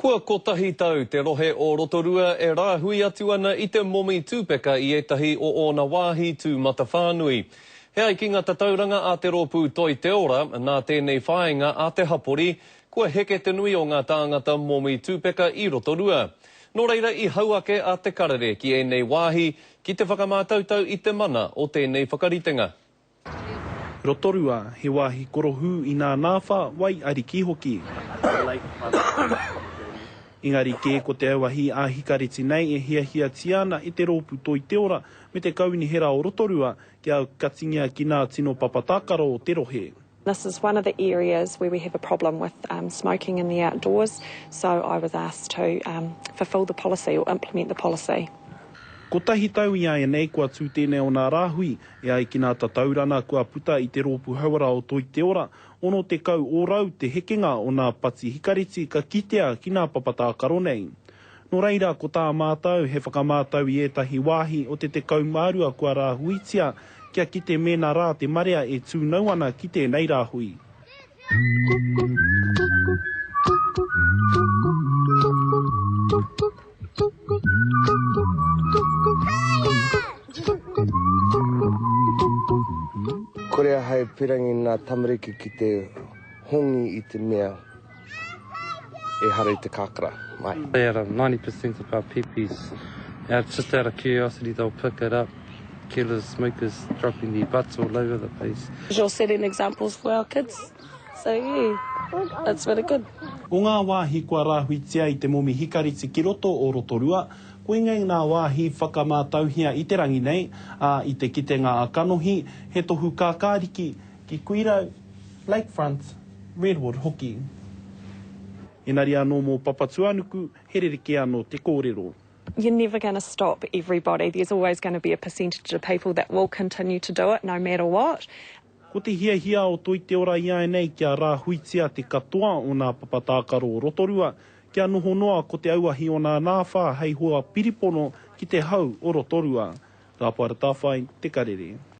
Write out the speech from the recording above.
Kua kotahi tau te rohe o Rotorua e rāhui atu ana i te momi tupeka i ētahi o ōna wāhi tūmatawhānui. He ai ki ngā tatauranga a te rōpū Toi Te Ora, nā tēnei whāinga a te hapori, kua heke te nui o ngā tāngata momi tupeka i Rotorua. Nō reira i hau ake a Te Karere ki ēnei wāhi ki te whakamātautau i te mana o tēnei whakaritenga. Rotorua, he wāhi korohū inā nāwha, wai ariki hoki. Engari kē ko te auahi ā-hikareti nei e hiahiatia ana e te Rōpū Toi Te Ora me te Kaunihera o Rotorua kia aukatingia ki nā tino papa tākaro o te rohe. This is one of the areas where we have a problem with smoking in the outdoors, so I was asked to fulfil the policy or implement the policy. Kotahi tau iāianei kua tū tēnei o nā rāhui, e ai ki nā tataurana kua puta i te Rōpū Hauora o Toi Te Ora, 60 ōrau te hekenga o nā pati hikareti ka kitea ki nā papa tākaro nei. Nō reira, ko tā mātou he whakamātau i ētahi wāhi o te 12 kua rāhuitia kia kite mēnā rā te marea e tūnau ana ki tēnei rāhui. Kore ahau pirangi nā tamariki ki te hongi i te mea ehara i te kakara. Mai. Out of 90% of our pipis, just out of curiosity they'll pick it up, killers, smokers dropping their butts all over the place. You're setting examples for our kids. So yeah, it's really good. Ko ngā wāhi kua rāhuitia i te momi hikareti ki roto o Rotorua, koinei ngā wāhi whakamātauhia i te rangi nei, ā, i te kitenga a kanohi, he tohu kākāriki ki Kuirau, Lakefront, Redwood hoki. Engari anō mō Papatuanuku, he rerekē anō te kōrero. You're never gonna stop everybody, there's always gonna be a percentage of people that will continue to do it no matter what. Ko te hiahia o Toi Te Ora iāianei kia rāhuitia te katoa o nā papa tākaro o Rotorua, kia noho noa ko te auahi o nā nāwhā hei hoa piripono ki te hau o Rotorua. Rāpoara Tāwhai, Te Karere.